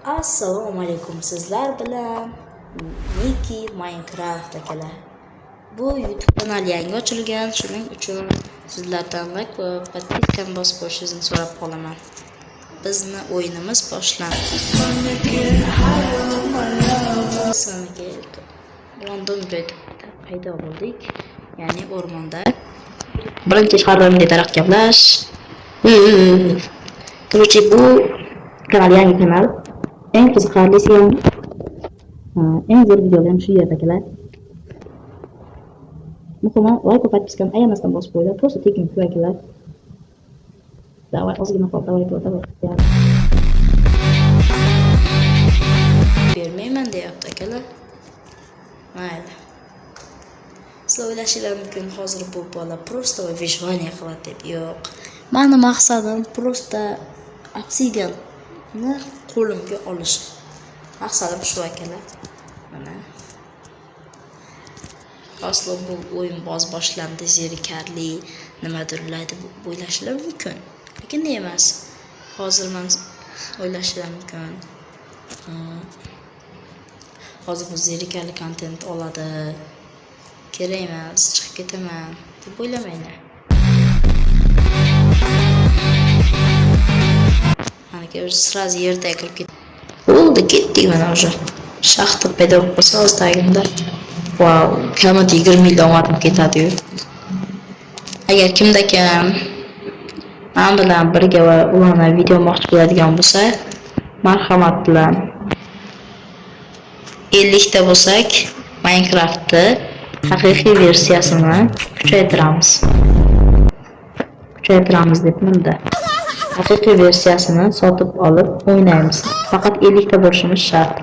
Assalomu alaykum, sizlar bilan Niki Minecraft akalar. Bu YouTube kanal yangi ochilgan, shuning uchun sizlardan like va podpiskani bosib qo'yishingizni so'rab qolaman. Bizni o'yinimiz boshlandi. Random joyda paydo bo'ldik, ya'ni o'rmonda. Birinchi ish har doimgidek daraxt kavlash. Короче, bu kanal yangi kanal. Eng qiziqarlisi ham, eng zo'r videolar ham shu yerda akalar. Muhimi like va podpiskani ayamasdan bosib qo'yinglar. Просто tekin ku akalar. Давай, ozgina qoldi, давай, давай. Bermayman deyapti akalar. Mayli. Sizlar o'ylashinglar mumkin, hozir bu bola просто выживание qiladi deb. Yo'q. Mani maqsadim просто obsidianni qo'limga olish. Maqsadim shu akalar. Mana. Aslo bu o'yinboz boshlandi, zerikarli nimadirlar deb o'ylashlar mumkin. Lekin emas. Hozir men o'ylashlar mumkin. Hozir bu zerikarli kontent oladi. Kerak emas, chiqib ketaman deb o'ylamanglar. Mana sразу yerda kirib ketdi. Bo'ldi, ketdik mana уже. Shaxta paydo bo'lib qolsa hozir tagimda. Vau, kamida 20 yil omadim ketadi-yu. Agar kimda kim men bilan birga va ularni video olmoqchi bo'ladigan bo'lsa, marhamat bilan 50 ta bo'lsak, Minecraftni haqiqiy versiyasini kuchaytiramiz. Kuchaytiramiz deb bunda. Haqiqiy versiyasini sotib olib o'ynaymiz. Faqat 50 ta bo'lishimiz shart.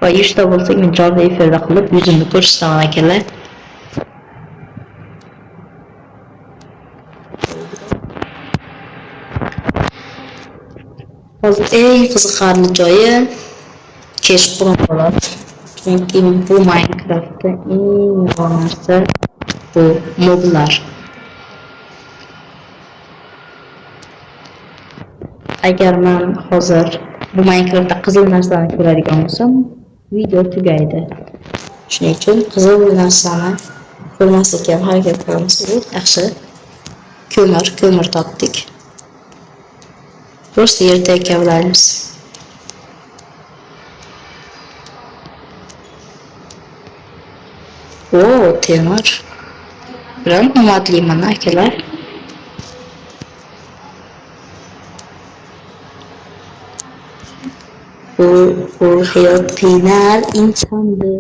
Va 100 ta bo'lsak, men jonli efirda qilib yuzimni ko'rsataman akalar. Hozir eng qiziqarli joyi kechqurun bo'ladi. Chunki bu Minecraftda eng yomon narsa bu moblar. Agar men hozir bu Minecraftda qizil narsani ko'radigan bo'lsam, video tugaydi. Shuning uchun qizil narsani ko'rmaslikka ham harakat qilamiz. Bu yaxshi. Ko'mir topdik. Просто yerda kavlaymiz. O, temir. Bilan omadliman akalar. Bu hayot qiynar insonni.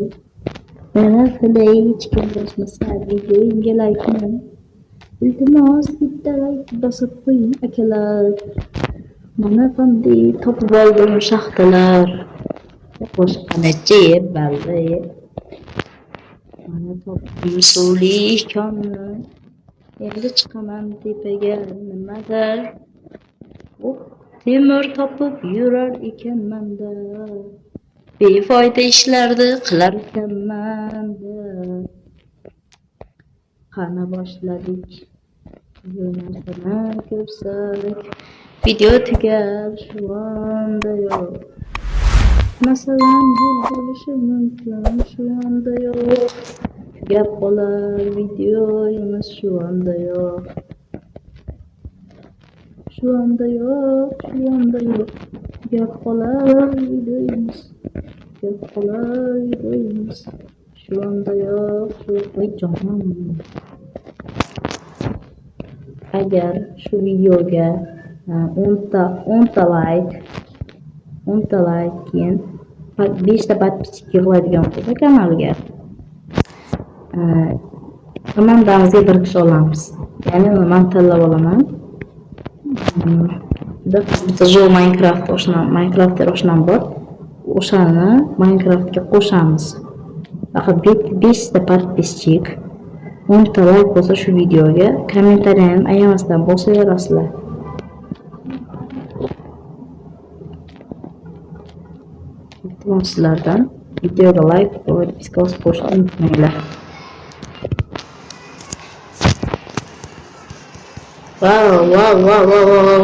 Mana hali hech kim bosmasa videoyimga like-ni. Iltimos, bitta like bosib qo'ying akalar. Mana qanday topib oldim shaxtalar. Qo'shqanachi balli. Mana topdim suvli konni. Endi chiqaman tepaga nimadir. Oh, temir topib yurar ekanman-da. Befoyda ishlarni qilar ekanman-da. Qani boshladik. Bu narsani ko'rsak, video tugar shu onda yo'q. Masalan, yo'l bo'lishi mumkin shu onda yo'q. Tugab qolar videomiz shu onda yo'q. Shu onda yo'q, shu onda yo'q. Tugab qolar videomiz. Tugab qolar videomiz. Shu onda yo'q, shu voy jonim. Agar shu videoga 10 ta like, 10 ta like keyin 5 ta podpisчик yig'iladigan bo'lsa kanalga, komandamizga bir kishi olamiz. Ya'ni uni men tanlab olaman. Bitta zo'r Minecraft oshnam, Minecrafter oshnam bor. O'shani Minecraftga qo'shamiz. Faqat 5 ta podpisчик, 10 ta like bo'lsa shu videoga, kommentariyani ham ayamasdan bosaverasizlar. Iltimos sizlardan videoga like va podpiska bosib qo'yishni unutmanglar. Wow, wow, wow, wow, wow.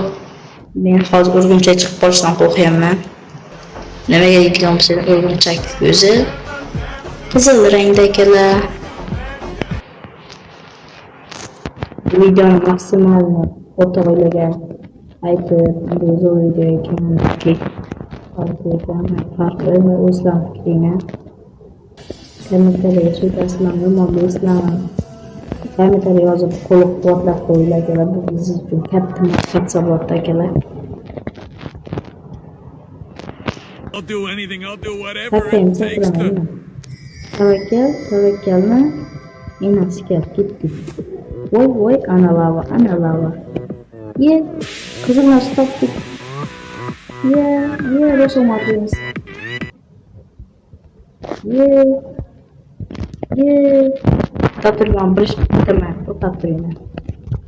Men hozir o'rgimchak chiqib qolishidan qo'rqyapman. Nimaga deydigan bo'lsangiz, o'rgimchak ko'zi qizil rangda akalar. Videoni maksimalni o'rtoqlarga aytib, bu zo'r video ekan yoki farq qo'ymay o'zlaring fikringni kommentariyaga so'zlasizlarmi, yomonlaysizlarmi? Kommentariya yozib qo'llab-quvvatlab qo'yinglar akalar. Bu biz uchun katta motivatsiya bo'ladi akalar. I'll do anything, I'll do whatever Tavakkal it takes to. Tavakkal, tavakkalni enasi kelib ketdik. Voy voy, ana lava, ana lava. Ye, qizil narsa topdik. Ye, ye, rosa omadlimiz. Ye, ye. To'xtab bir ish bitirmay, to'xtab turinglar.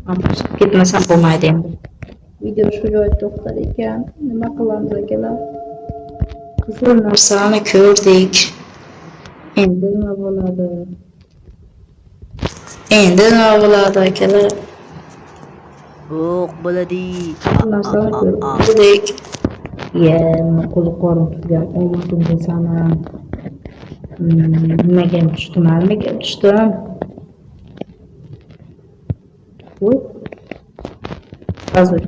Man chiqib ketmasam bo'lmaydi endi. Video shu joyda to'xtar ekan. Nima qilamiz akalar? Qizil narsani ko'rdik. Endi nima bo'ladi? Endi nima bo'ladi akalar? Yo'q bo'ladi. Qizil narsani ko'rdik. Ye, qo'zi qorin turgan omadim desam. Nimaga tushdim? Nimaga tushdim? Voy. Hozir.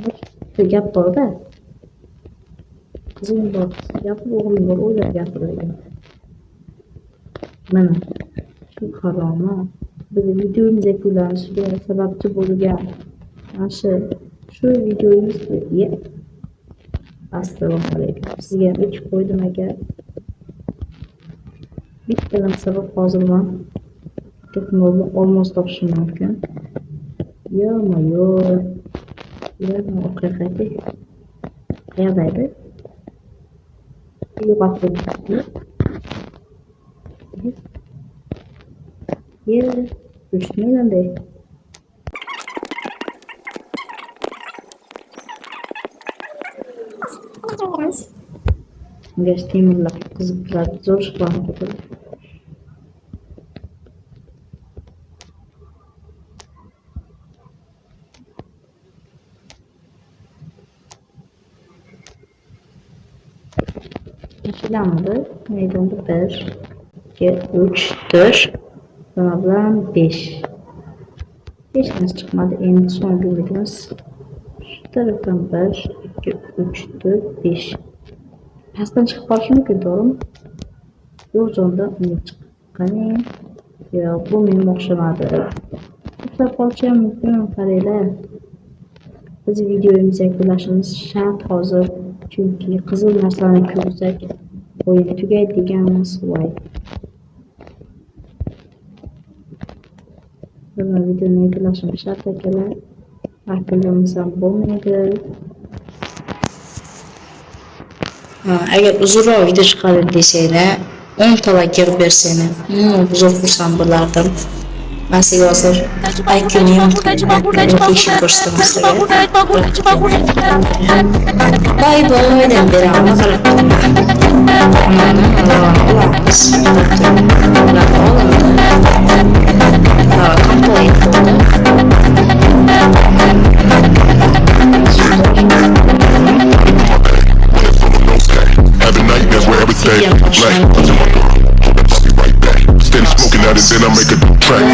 Bitta gap bor-da. Qizim bor, gapir, o'g'lim bor, o'ylab gapir degan. Mana shu haromi biz videomiz yakunlanishiga sababchi bo'lgan mana shu videomiz. Assalomu alaykum. Sizga ham o'chib qo'ydim aka. Bitta sabab hozir man texnologiya olmos topishim mumkin. Yo-moyo. Yo, orqaga qaytay. Qayerda edi? Yo'qotib. Ye, o'chmayman-da. Ungacha temirlar qizib turadi, zo'r ishlarni ketadi. Mashinamidi? Maydonda 1, 2, 3, 4, nima bilan 5. Hech narsa chiqmadi. Endi so'nggi umidimiz shu tarafdan 1, 2, 3, 4, 5. Pastdan chiqib qolishi mumkin, to'g'rimi? Yo'q jonda umid chiqqani. Yo'q, bu menga o'xshamadi. Uxlab qolishi ham mumkin, qaranglar. Biz videomiz yakunlashimiz shart hozir, chunki qizil narsani ko'rsak o'yin tugaydi deganimiz. Voy. Buni videoni yakunlashim shart akalar. Yakunlamasam bo'lmaydi. Agar uzunroq video chiqarib desanglar, 10 ta like yig'ib bersanglar, zo'r xursand bo'lardim. Man sizga hozir IQni location ko'rsataman sizlarga. Bye bye deb beraman. Qarab mana olamiz. Olindi. Complete bo'ldi. Having nightmares where everything black. I'll be right back. Steady smoking out and then I make a track.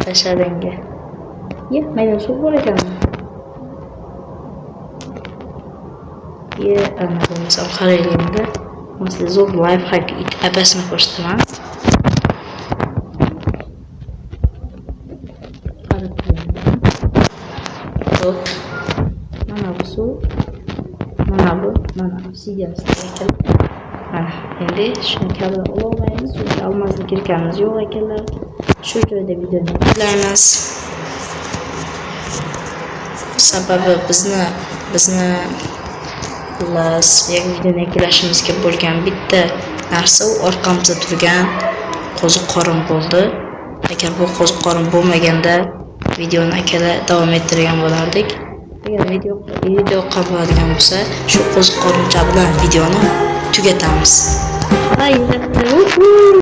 Tashladinga. Ye, mayda suv bor ekan. Ye, ana bo'lmasam qaraylik endi. Man sizga zo'r lifehack apasini ko'rsataman. Qarab turinglar. Xo'p. Mana bu suv. Mana bu, mana obsidian ekan. Mana endi shuni kabi ololmaymiz, chunki almazni kirkamiz yo'q ekanlar. Shu joyda videoni yakunlaymiz. Sababi bizni xullas videoni yakunlashimizga bo'lgan bitta Narsa u orqamizda turgan qo'ziqorin bo'ldi. Agar bu qo'ziqorin bo'lmaganda, videoni, akalar, davom ettirgan bo'lardik. Agar video yoqqan bo'ladigan bo'lsa, shu qo'ziqorincha bilan videoni tugatamiz. Xayr.